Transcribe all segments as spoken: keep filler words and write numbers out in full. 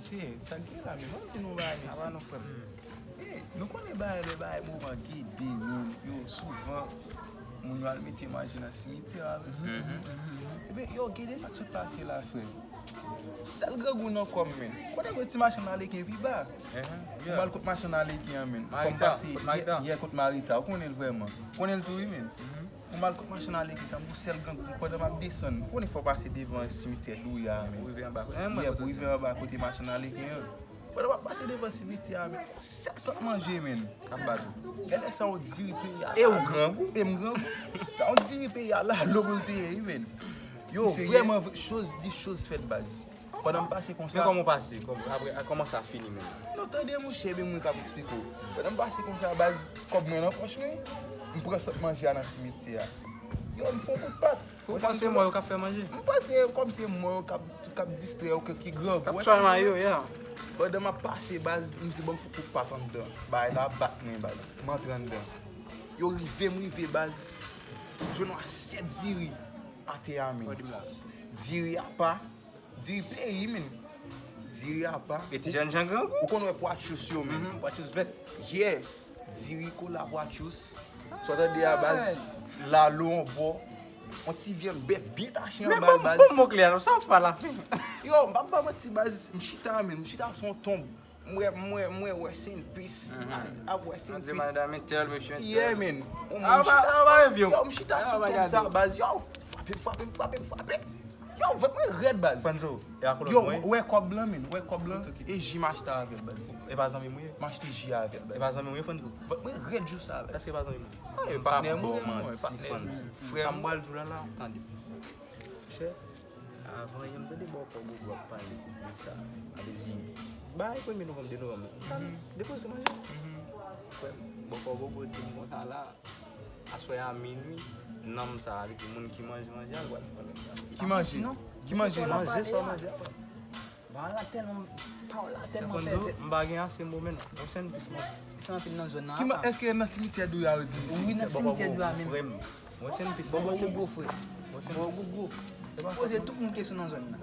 Mesye, sa k gen la menm? Ann di nou bagay, mesye. Apa nou, frè m? Eh, nou konnen bagay, lè bagay moman gede moun yo, souvan moun yo al mete maje nan simityè a. Ebyen, yo gede sa k sot pase la, frè. Sèl grangou nan kò m, menn. Kote gwo ti machann Aleken pi ba? Pou m al kot machann Aleken an, menn. Fò m pase yè, yè kot Marita. Ou konnen l vrèman. Ou konnen l tou, wi, menn. Pou m al kot machann Aleken sa, m gon sèl grangou. Pandan m ap desann, ou konnen fò w pase devan simityè Douya a, menn. Pou rive anba. Yè, pou rive anba kote machann Aleken an. Pandan m ap pase devan simityè a, menn, gon sèk sant manje, menn. K ap bat ou. Genlè sa yon diri peyi a. E ou grangou? E m grangou. Sa yon diri peyi a, lalo pou l te ye, wi, menn. Yo, vrèman, vre, choz di, choz fèt, baz. Pandan m pase konsa. Men kòman w pase? Kòm-, apre, a, kòman sa fini menm? Non, tande, monchè, ebyen mwen k ap eksplike w. Pandan m pase konsa, baz, kòb mwen nan pòch mwen, m pran sant manje a nan simityè a. Yo, m fè yon kout pat. Ou panse mò yo k ap fè manje? M panse kòm se mò yo k ap, k ap distrè yo, ki grangou. K ap try mayo, yeah. Pandan m ap pase, baz, m di, "Ban m fè yon kout pat anndan." Bagay la ap bat mwen, baz. M antre anndan. Yo rive, m rive, baz. Jwenn yon asyèt diri atè a, menn. Diri apa. Diri peyi, menn. Diri apa. E ti jènjan grangou. Ou konn wè pwatchous yo, menn. Pwatchous vèt. Yeah. Diri kola pwatchous. Sa w tande a, baz? Lalo yon bò. Yon ti vyann bèf byen tache anba l, baz. Men bon, bon, bon, klè, sa w fè la, frè. Yo, m p ap ba w manti, baz. M chita, menn. M chita sou yon tonb. M wè, m wè, m wè, rest in peace. Ap rest in peace. Madanm entèl, mesye entèl. Yeah, man. Yo, m chita sou tonb sa, baz. Yo, frape m, frape m, frape m, frape m. Yo, vant mwen rèd, baz. Yo, wè kòb lan, man. Wè kòb lan. E ji m achte avè l, baz. E pa zanmi m ou ye? M achte ji avè l, baz. E pa zanmi m ou ye, Fanzo? Vant mwen rèd jou sa, baz. Èske e pa zanmi m ou? E patnè m ou ye, mwen, patnè m. Frè m. Sa m pral di w la, la, tande. Chè. Avan yè m tande bòkò Gogo ap pale de sa. Sa vle di, bay premye novanm, de novanm. Depoze sou manje. Frè m, bòkò Gogo di m konsa la, aswè a minwi, nonm sa a, li di moun ki manje manje a, l pral pran nèg la. Ki manje? Ki manje? Manje sa w manje a. Ba la tèlman, pawòl la tèlman fèzè. M pa gen ase mo, men non. Rest in peace, man. Fè anpil nan zòn nan. Èske nan simityè Douya yo di? Wi, nan simityè Douya menm. Rest in peace. Bòbò Gogo, frè. Bòbò Gogo. Poze tout moun kesyon nan zòn nan.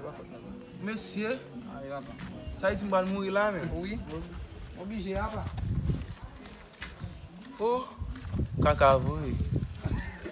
Mesye. Ale, papa. Sa vle di m pral mouri la menm? Wi. Oblije, papa. Oh, kaka vre.